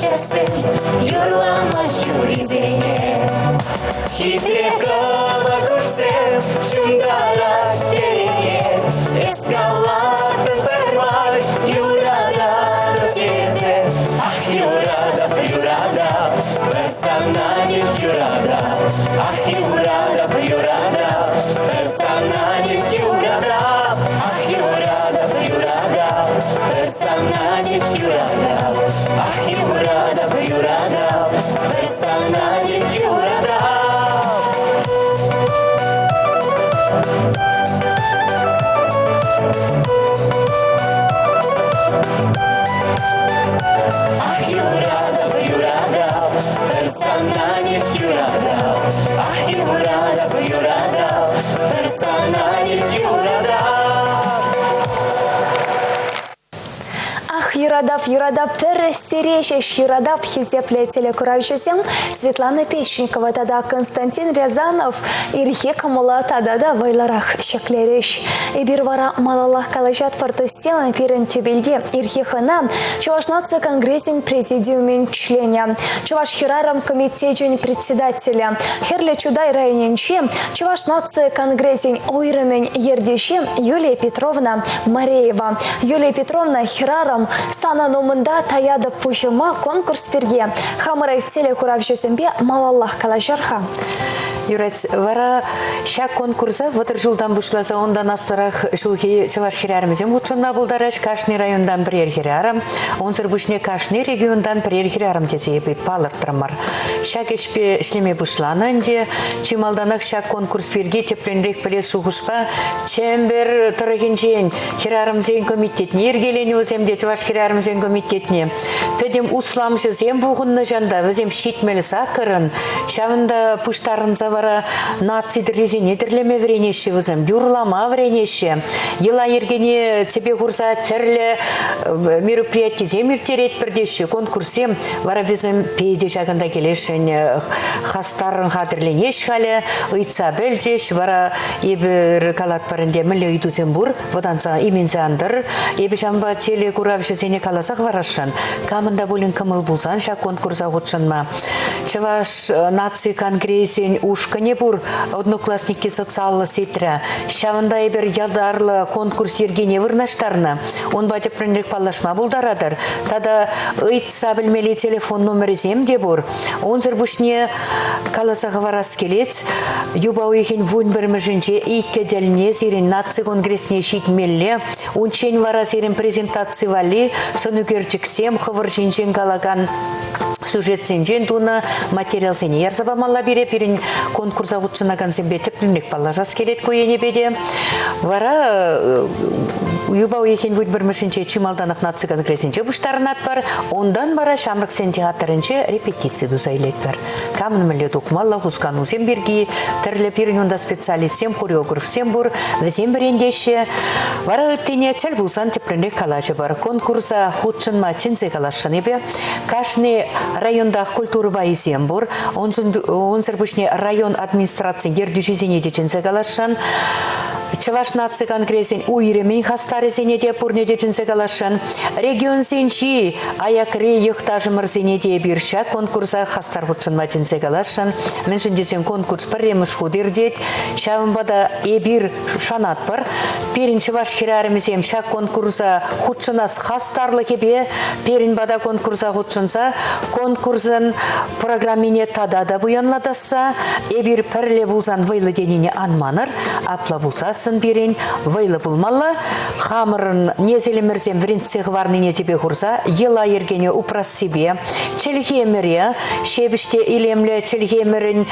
ачасем юрлама ҫурисене. Хитре кӑвакӑшсем ҫунтараҫ чӗрене, Эс калатӑн пӗрмай юрататӑп тесе. Ах, юратап, юратап, пӗр сана ҫеҫ юратап. Ах, юратап, юратап, пӗр сана ҫеҫ юратап. Ах, юратап, юратап, пӗр сана ҫеҫ юратап. Ах, юратап, юратап, пӗр сана ҫеҫ юратап. Ах, юратап, юратап, пӗр сана ҫеҫ юратап. Ах, юратап, юратап, пӗр сана ҫеҫ юратап. Ах, юратап, юратап, тӗрӗс ҫеҫ юратап хисеплӗ телекуравҫӑсем Светлана Печникова тата Константин Рязанов ирхи кӑмӑла тата та вӑйлӑрах ҫӗклерӗҫ. Эпир вара малаллах калаҫатпӑр туссем пирӗн тӗпелте ирхи хӑна Чӑваш наци конгресӗн президиумӗн членӗ, Чӑваш хӗрарӑм комитечӗн председателӗ, Хӗрлӗ Чутай районӗнчи Чӑваш наци конгресӗн уйрӑмӗн ертӳҫи Юлия Петровна Мареева. Юлия Петровна хӗрарӑм санӑн умӑнта таятӑп пуҫӑма конкурс пирки хамӑр телекуравҫӑсемпе малаллах калаҫар-ха. Юрать, вара ҫак конкурса 30 ҫултан пуҫласа унтан аслӑрах ҫулхи чӑваш хӗрарӑмӗсем хутшӑнма пултараҫ. Кашни районтан пӗрер хӗрарӑм, унсӑр пуҫне кашни регионтан пӗрер хӗрарӑм тесе эпир палӑртрӑмӑр. Ҫак ӗҫпе ӗҫлеме пуҫланӑ ӗнтӗ. Чи малтанах ҫак конкурс пирки тӗплӗнрех пӗлес шухӑшпа Чӗмпӗр тӑрӑхӗнчен хӗрарӑмсен комитетне йӗркеленӗ вӗсем те Чӑваш хӗрарӑмсен комитетне. Пӗтӗм усламҫӑсем пухӑннӑ ҫанта, вӗсем 78-ӑн. Ҫавӑнта пуҫтарӑнса вара наци тӗррисене тӗрлеме вӗренеҫҫӗ вӗсем, юрлама вӗренеҫҫӗ. Йӑла-йӗркене тӗпе хурса тӗрлӗ мероприятисем ирттеретпӗр теҫҫӗ, конкурссем. Вара вӗсем питӗ ҫакӑнта килесшӗн хастаррӑн хатӗрленеҫ халӗ, ыйтса пӗлчӗҫ. Вара эпир калатпӑр ӗнтӗ, мӗнле ыйтусем пур, вӑтанса именсе ан тӑр. Эпӗ ҫавӑнпа телекуравҫӑсене каласа хӑварасшӑн. Камӑн та пулин кӑмӑл пулсан ҫак конкурса хутшӑнма. Чӑваш наци конгресӗн ушкӑнӗ пур Одноклассники социаллӑ сетьре. Ҫавӑнта эпир ятарлӑ конкурс йӗркине вырнаҫтарнӑ. Унпа тӗплӗнрех паллашма пултаратӑр. Тата ыйтса пӗлмелли телефон номерӗсем те пур. Унсӑр пуҫне каласа хӑварас килет, юпа уйӑхӗн 11-мӗшӗнче иккӗ тӗлне сирӗн наци конгресне ҫитмелле. Унччен вара сирӗн презентаци валли сӑнӳкерчӗксем хӑвӑр ҫинчен калакан сюжетсенчен тунӑ материалсене ярса памалла пире. Пирӗн конкурса хутшӑнакансемпе тӗплӗнрех паллашас килет ку енӗпе те. Вара юпа уйӑхӗн 11-мӗшӗнче чи малтанах наци конгресӗнче пуҫтарӑнатпӑр. Унтан вара ҫамрӑксен театрӗнче репетици туса илетпӗр. Камӑн мӗнле тухмалла хусканусем пирки тӗрлӗ пирӗн унта специалистсем, хореографсем пур, вӗсем вӗрентеҫҫӗ. Вара ыттине тӗл пулсан тӗплӗнрех калаҫӑпӑр. Конкурса хутшӑнма чӗнсе каласшӑн эпӗ. Кашни районтах культура пайӗсем пур. Унсӑр пуҫне район администрацийӗн ертӳҫисене те чӗнсе каласшӑн. Чӑваш наци конгресӗн уйрӑмӗн хастарӗсене те пурне те чӗнсе каласшӑн. Регионсенчи аякри йӑхташӑмӑрсене те эпир ҫак конкурса хастар хутшӑнма чӗнсе каласшӑн. Мӗншӗн тесен конкурс пӗрремӗш хут иртет. Ҫавӑнпа та эпир шанатпӑр, пирӗн чӑваш хӗрарӑмӗсем ҫак конкурса хутшӑнас хастарлӑхӗпе пирӗн пата конкурса хутшӑнса конкурсӑн программине тата та пуянлатасса, эпир пӗрле пулсан вӑйлӑ тенине ан манӑр, апла пулсассӑн пирӗн вӑйлӑ пулмалла, хамӑрӑн несӗлӗмӗрсем вӗрентсе хӑварнине тӗпе хурса йӑла-йӗркене упрассипе, чӗлхемӗре, ҫепӗҫ те илемлӗ чӗлхемӗрӗн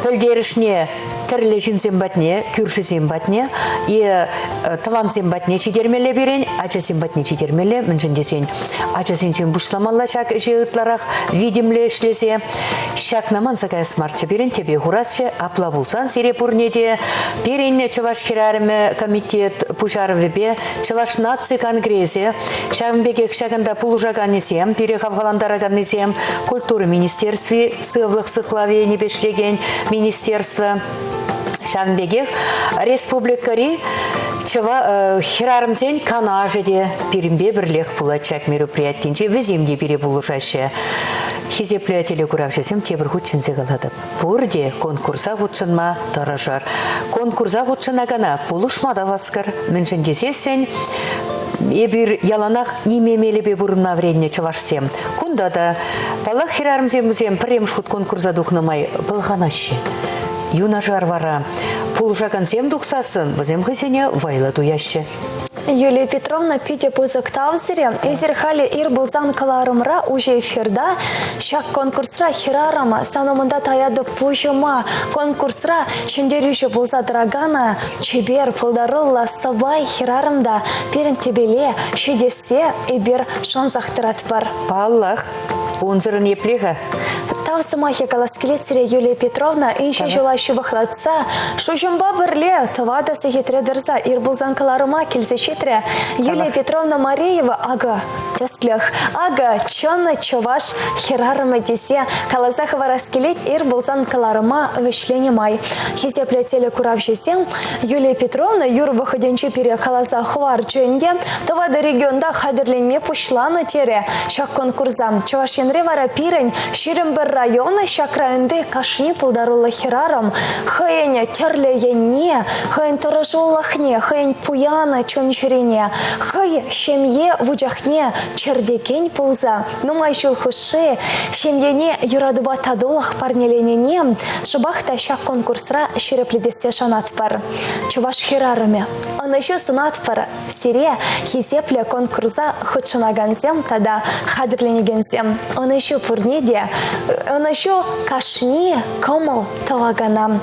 пӗлтерӗшне тӗрлӗ ҫынсем патне, кӳршӗсем патне е тӑвансем патне ҫитермелле пирӗн, ачасем патне ҫитермелле, мӗншӗн тесен ачасенчен пуҫламалла ҫак ӗҫе ытларах витӗмлӗ ӗҫлесе. Ҫакна манса каяс марччӗ пирӗн, тӗпе хурасчӗ. Апла пулсан сире пурне те пирӗн Чӑваш хӗрарӑмӗ комитет пуҫарӑвӗпе Чӑваш наци конгресӗ, ҫавӑн пекех ҫакӑнта пулӑшаканӗсем, пире хавхалантараканнисем, культура министерстви, сывлӑх сыхлавӗ енӗпе ӗҫлекен министерство, ҫавӑн пекех республикӑри Чӑва хӗрарӑмсен канашӗ те пирӗнпе пӗрлех пулать ҫак мероприятинче. Вӗсем те пире пулӑшаҫҫӗ. Хисеплӗ телекуравҫӑсем тепӗр хут чӗнсе калатӑп. Пурте конкурса хутшӑнма тӑрӑшӑр. Конкурса хутшӑнакана пулӑшма та васкӑр. Мӗншӗн тесессӗн эпир яланах ниме мелӗпе пурӑнма вӗреннӗ чӑвашсем. Кунта та, паллах, хӗрарӑмсем вӗсем пӗрремӗш хут конкурса тухнӑ май пӑлханаҫҫӗ. Юнашар вара пулӑшакансем тухсассӑн вӗсем хӑйсене вӑйлӑ туяҫҫӗ. Юлия Петровна, питӗ пысӑк тав сире. Эсир халӗ ир пулсан кӑларӑмра уҫӑ эфирта ҫак конкурсра хӗрарӑм сан умӑнта таятӑп пуҫӑма конкурсра ҫӗнтерӳҫӗ пулса тӑракан чипер, пултаруллӑ, сӑпай хӗрарӑм та пирӗн тӗпеле ҫитессе эпир шансах тӑратпӑр. Паллах, унсӑрӑн епле-ха? Тав сӑмахӗ калас килет сире, Юлия Петровна, инҫе ҫула ҫывӑхлатса, шуҫӑмпа пӗрле тӑватӑ сехетре тӑрса ир пулсан кӑларӑма килсе ҫитрӗ. Юлия Петровна Мареева акӑ тӗслӗх, акӑ чӑн чӑваш хӗрарӑмӗ тесе каласа хӑварас килет ир пулсан кӑларӑма вӗҫленӗ май. Хисеплӗ телекуравҫӑсем Юлия Петровна юр вӑхӑтӗнче пире каласа хӑварчӗ ӗнтӗ. Тӑватӑ регионта хатӗрленме пуҫланӑ терӗ ҫак конкурса. Чӑваш Енре вара пирӗн 21 район ҫак районти кашни пултаруллӑ хӗрарӑм хӑйӗн тӗрлӗ енне, хӑйӗн тӑрӑшулӑхне, хӑйӗн пуян чун-чӗрине, хӑй ҫемье вучахне чӗртекен пулса нумай ҫул хушши ҫемьене юратупа татулӑх парнеленине шӑпах та ҫак конкурсра ҫирӗплетессе шанатпӑр. Чӑваш хӗрарӑмӗ ӑнӑҫу сунатпӑр сире хисеплӗ конкурса хутшӑнакансем тата хатӗрленекенсем. Ӑнӑҫу пурне те, ӑнӑҫу кашни кӑмӑл тӑвакана.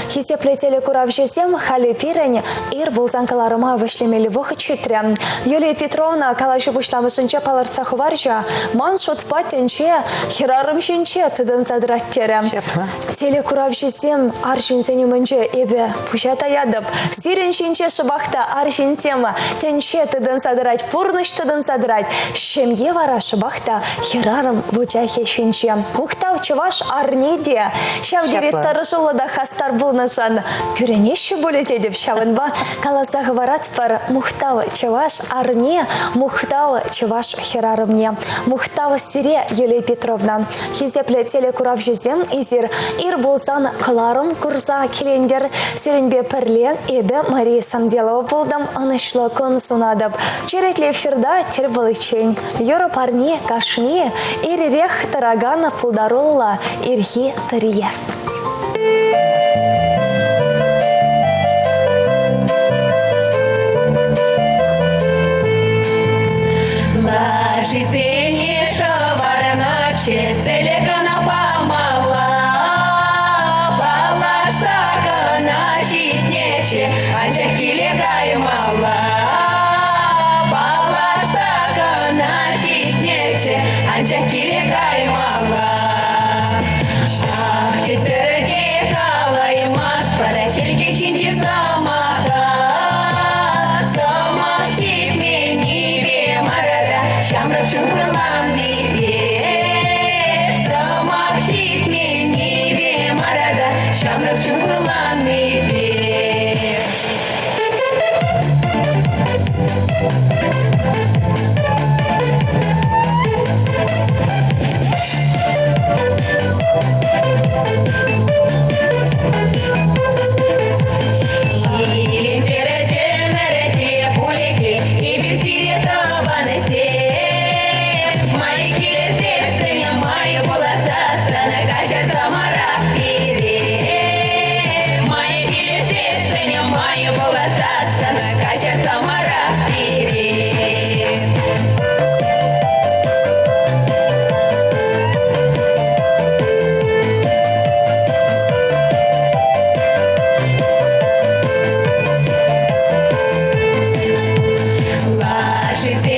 Хисеплӗ телекуравҫӑсем халӗ пирӗн ир пулсан кӑларӑма вӗҫлемелли вӑхӑт ҫитрӗ. Юлия Петровна калаҫу пуҫламӑшӗнче палӑртса хӑварчӗ, ман шутпа тӗнче хӗрарӑм ҫинче тытӑнса тӑрать терӗ. Телекуравҫӑсем арҫынсен умӗнче эпӗ пуҫа таятӑп. Сирӗн ҫинче шӑпах та арҫынсем тӗнче тытӑнса тӑрать, пурнӑҫ тытӑнса тӑрать. Ҫемье вара шӑпах та хӗрарӑм вучахӗ ҫинче. Мухтав чӑваш арне те ҫав тери тӑрӑшуллӑ та хастар пулнӑшӑн кӳренеҫҫӗ пулӗ тетӗп. Ҫавӑнпа каласа хӑваратпӑр мухтав чӑваш арне, мухтав чӑваш хӗрарӑмне. Мухтав сире, Юлия Петровна. Хисеплӗ телекуравҫӑсем, эсир ир пулсан кӑларӑм курса килентӗр. Сирӗнпе пӗрле эпӗ Мария Самделова пултӑм, ӑнӑҫлӑ кун сунатӑп. Черетлӗ эфирта тӗл пуличчен. Юрӑ парни кашни ир-ирех тӑракан пултаруллӑ ирхи тӑрие. Лашисене шӑварнӑччӗ, сӗлӗ кӑна памалла. Паллашса кӑна ҫитнӗччӗ, анчах киле каймалла. Паллашса кӑна ҫитнӗччӗ, анчах киле каймалла. Ах, тетпӗр те калаймастпӑр, чӗлхе ҫинчи сӑмаха. Сӑмах ҫитменнипе марата ҫамрӑк чун хурланнипе. Сӑмах ҫитменнипе марата ҫамрӑк чун хурланнипе. Ҫилентеретӗмӗр те пулӗ те, эпир сире тӑванӗсем. Май килсессӗн, май пуласассӑн, каҫарсамӑрах пире. Май килсессӗн, май пуласассӑн, каҫарсамӑрах пире. Лашисене